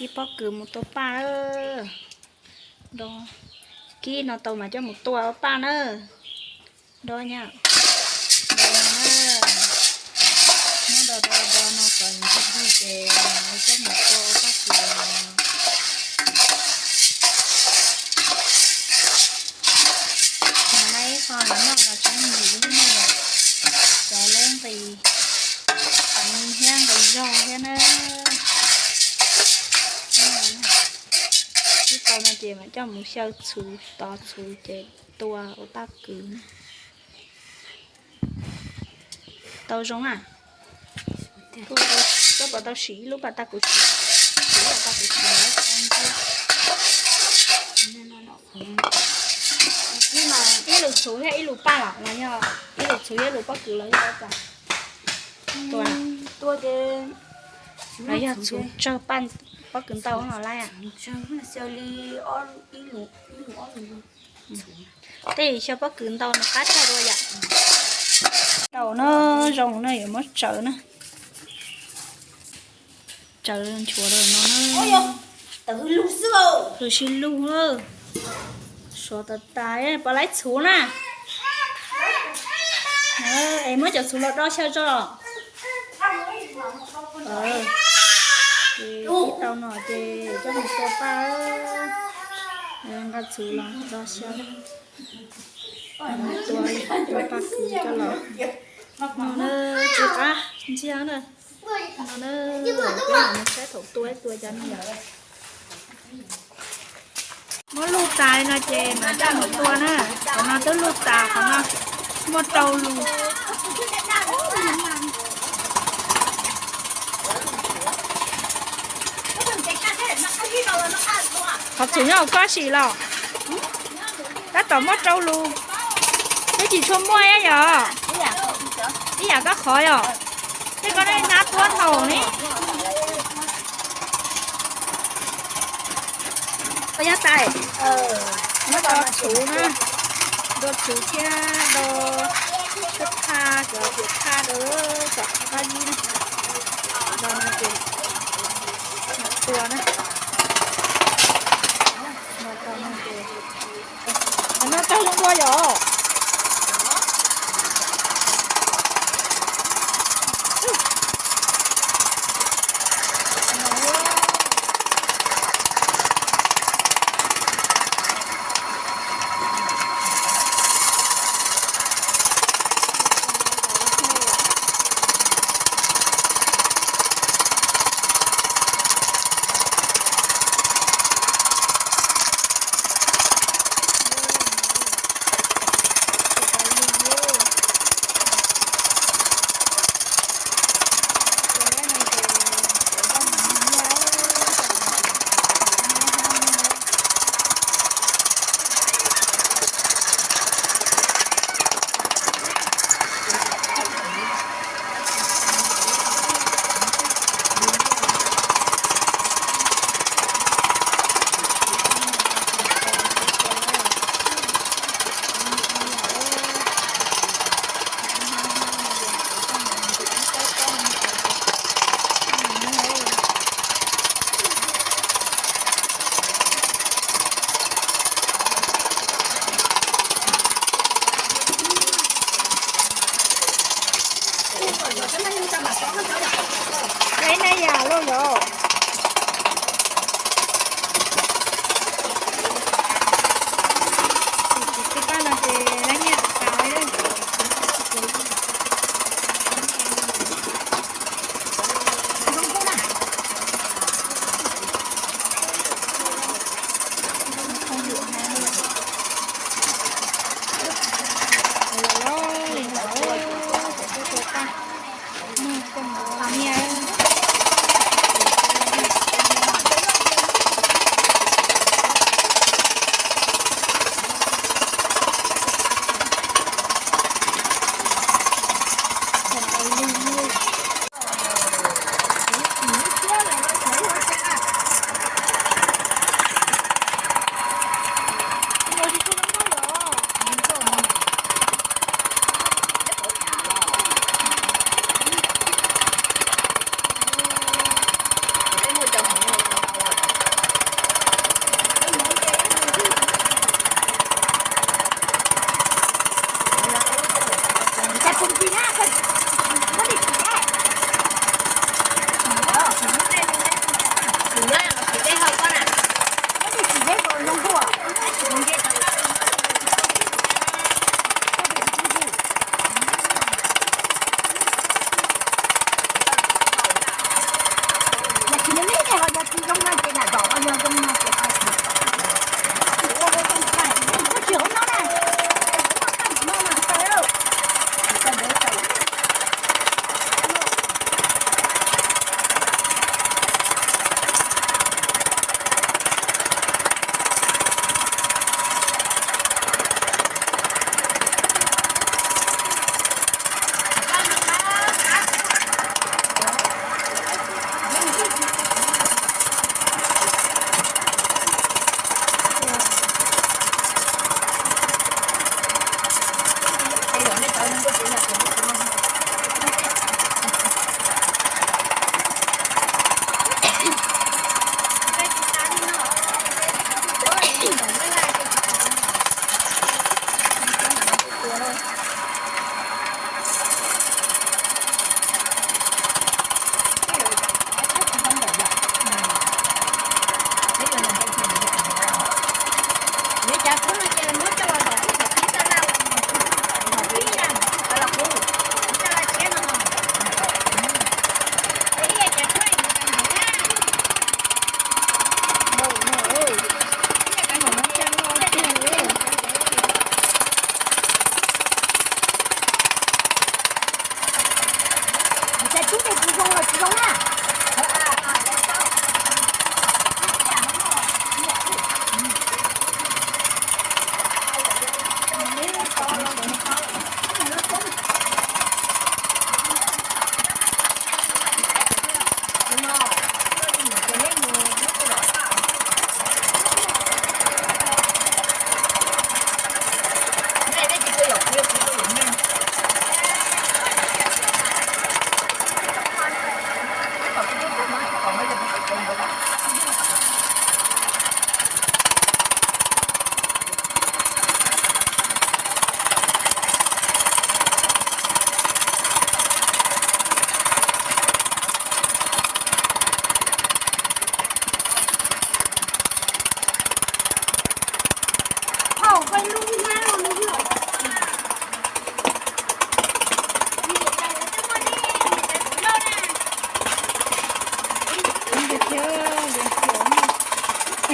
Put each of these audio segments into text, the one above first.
Kib pob kws mus tua paj na. Do, kib no tau mas coj mus tua paj na. Do nyab, do no na. Muab do do do no kom ntsig ntsig ces coj mus tua paj kws. Mas lawv ib qho los noj los tseem yim li ne yom. Cov lawv nqis qeev thiab nqis zog thiab na. Ib tau no ces mam coj mus xyaw txhuv, tov txhuv ces tua ua paj kws na. Tau zoo a. Koj puas tau siv ib lub pas tag kuv siv, siv pas tag kuv siv. Ib lus txhuv thiab ib lus paj los los yog ib lus txhuv thiab ib lus pob kws los yog ua cas? Tua, tua ces los yog txhuv tsawg paj, pob kws ntau los laib. Xyaw li ib lus, ib lus ob lus. Tej xyaw pob kws ntau nws qab tshaj dua yom. Tau na, zoo na, yuav muab tsawv na. Tsawv nchuav rau no na. Hws sib lug, suav tas tas, puas laib txhuv na? Es muab cov txhuv los do xyaw tso. Ces ib tau no ces coj mus tua paj, nqa txhuv los do xyaw. Tua, tua paj kws coj los. No na, tsis qab ntxiag na. No na, peb mam mus saib thaum tua ib tua cov no. Muab luj tas li no ces mam coj mus tua na. Qhov no twb luj tas, qhov no muaj rau lus. Qhov txhuv nyob hauv koj sim los. Tab tom muaj rau lus. Twb tsis tshua muaj yom. Ib yam koj qhov yom. Tej koj hnab tuab thaum ne. Koj nyob tais, muab do txhuv na, do txhuv thiab do tshuaj thaj, cov diav thaj rau kom qab zib na. Do no ces tua na. Qhov no tag zoo dua yom. Ib na yam lauj yom. Tus paj no ces lab nyiaj tas tas li.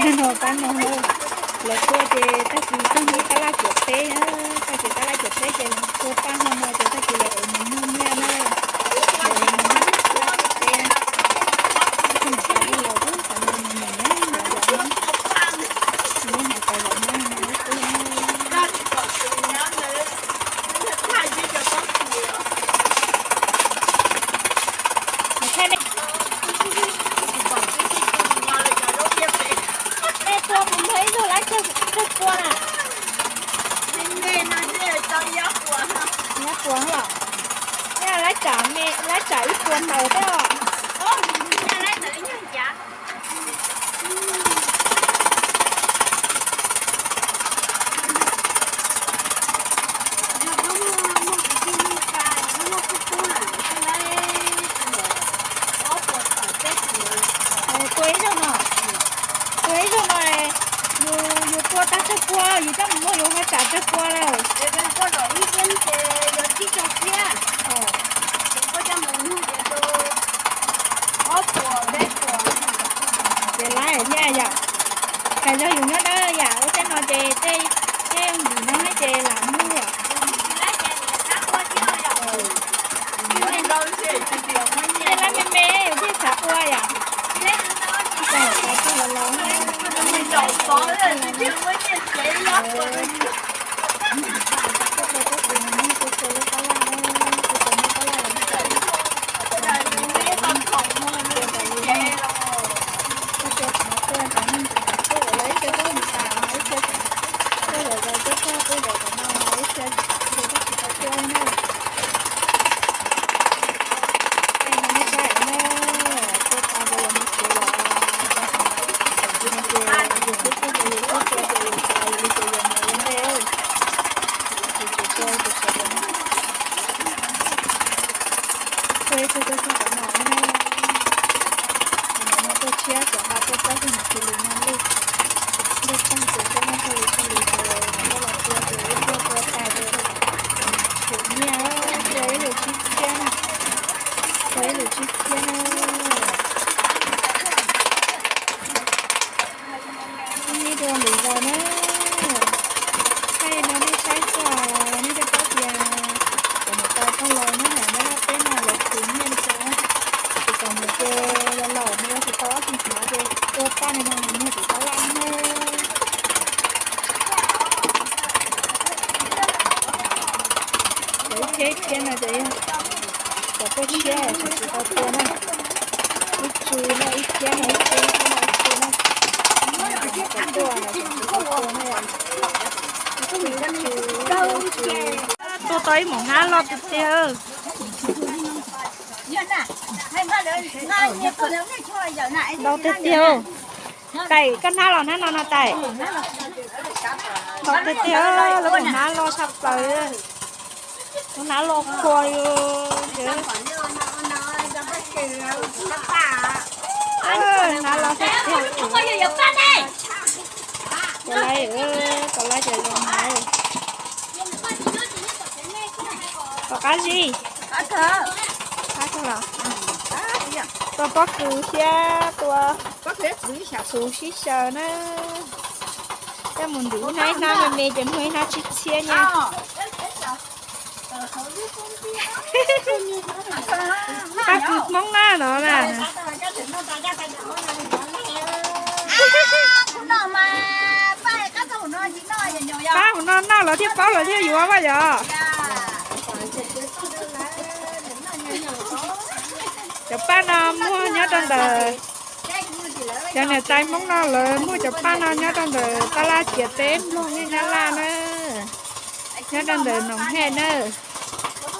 Pab no, lawv tuaj ces tag kis txog hnub tab laj cuam peb, tag kis tab laj cuam peb ces tua paj hmo no ces tag kis lawv mus nug nyiaj na, lawv mus nug tab laj cuam peb na. Txog mus tas lub los ub, qhov no nws nyiam nyiam yom, nws hais cov yom no xwb. Tua kuv nrog ib tug laib tsawg pua na? Ib puas los? Laib tsam me, laib tsam ib puas tawm thiab os. Tua ib zaug no, tua ib zaug no, yus, yus tua tag tsawg pua yus coj mus muag yus ho tsam tsawg pua lawm. Ces laib thiab yom. Hais yog yus nyob dawb yam ua tej no ces tej, tej nkim no ces lam muag yom. Tej laib me me yus thiaj xav tua yom. Laib Tua ib tug tuaj txog qhov no na. Qhov no tuaj tshiab xyov ho tuaj txog xyoo no xws li no lwj, lwj tag ces tuaj muaj txog li txog li ces tuaj los tua ces ib pliag tua tas ces tshum nyiaj, tua ib lus tsib txhiab na, tua ib lus tsib txhiab na. Ib dua lwm zaus na, thaij no nej saib xwb, nej thiaj paub tias cov niam tais pog laus na, nyob laj teb no lawv khwv nyiaj li cas na. Tus txom nyem ces laus laus nws yuav tsum tau ob tug hnav ces tua paj li no nws muag tus tab laj na. Cov ib txhiab ib txhiab no ces yog cov tuaj tshiab tseem tsis tau tua na. Ib tsu no ib txhiab no ib txhiab, ib txhiab no ib txhiab na. Cov tuaj tseem tsis tau tua na. Tua tau ib moos hnab loj tiag tiag. Ntau tiag tiag. Tais, koj hnab los hnab no no Tais. Ntau tiag tiag, lub moos hnab loj tshaj plaws. Lub hnab loj khuav li. Hnab loj tiag tiag. Tus lab, tus lab ces zoo na. Tom qab zib. Qab kawg los? Tua pob kws thiab tua txhuv sib xyaw na. Coj mus ntim ib hnab ib hnab me me ces muag ib hnab tsib txhiab nyab. Pob kws Hmoob na no na. Pab mus no noj los thiaj paub los thiaj yuav vaj yom. Cov paj no muaj nyob rau ntawm, cov niam tais Hmoob no lawv muaj cov paj no nyob rau ntawm tab laj ciam teb Nplog niaj Nyab Laj na. Nyob rau ntawm Noom Hej na.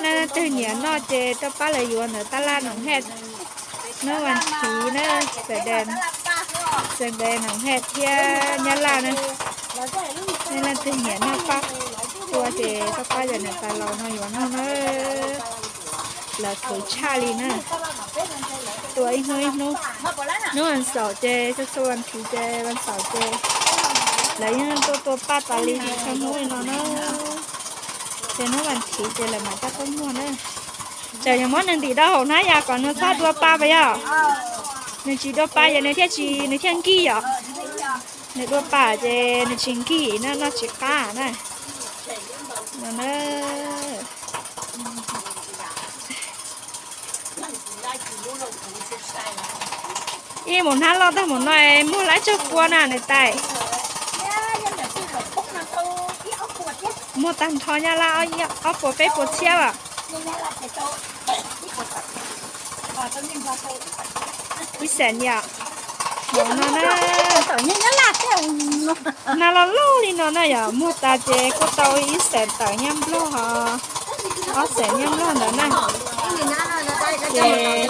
Nej leej twg nyiam noj ces rau pab lawv yuav ntawm tab laj Noom Hej. Hnub vas thiv na, Sunday, Sunday Noom Hej thiab Nyab Laj na. Nej leej twg nyiam noj paj tua ces rau pab cov niam tais laus no yuav noj na. Lawv khwv tshaj li na. Tua ib hnub ib hnub. Hnub vas xaum ces, txhua vas thiv ces, vas xaum ces lawv yeej tuaj tua paj tas li txhua hnub li no na. Ces hnub vas thiv ces lawv mam coj tuaj muag na. Txawm yuav muab nws ntim rau hauv hnab yas kom nws txhob dua pa pas yog? Nws tsis dua pa ces nws thiaj tsis, nws thiaj nkig yom? Nws dua pam ces nws tsis nkig na, noj tsis qab na. No na. Ib mus hnab loj tag mus no muag laib tsawg pua na niam tais? Muag tag nrho Nyab Laj ob puas peb puas txhiab as. Ib xees yom. No na. Hnab loj loj li no na yom, muag tas ces kuj tau ib xees tawm nyiaj Nplog os, ob xees nyiaj Nplog ntawd na. Ces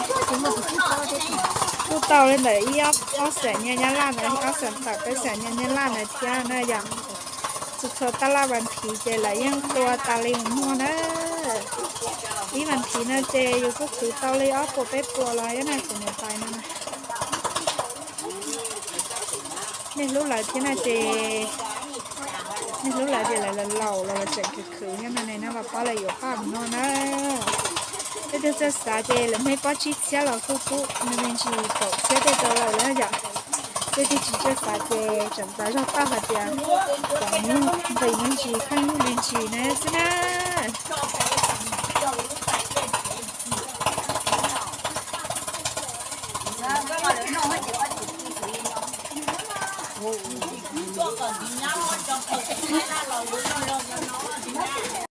kuj tau li ntawm ib ob xees nyiaj Nyab Laj ntawd, ob xees tawm peb xees nyiaj Nyab Laj ntawd thiab na yom. Txhua txhua tab laj vas thiv ces lawv yeej tua tas li mus muag na. Ib vas thiv no ces yus kuj khwv tau li ob puas peb puas los ib na kuv niam tais no. Nej hlub lawv thiab na ces, nej hlub lawv ces lawv laus los lawv tseem khwv khwv thiab no ne, nej los pab lawv yuav paj no na. Tej tug txawj xav ces lawv muaj ib pob tsib txhiab los kuj pub me ntsis kaum txhiab tej rau lawm na yom. Tej tug tsis txawj xav ces tseem txav zog toj hais tias kom nqis me ntsis pheej lub me ntsis na xwb na.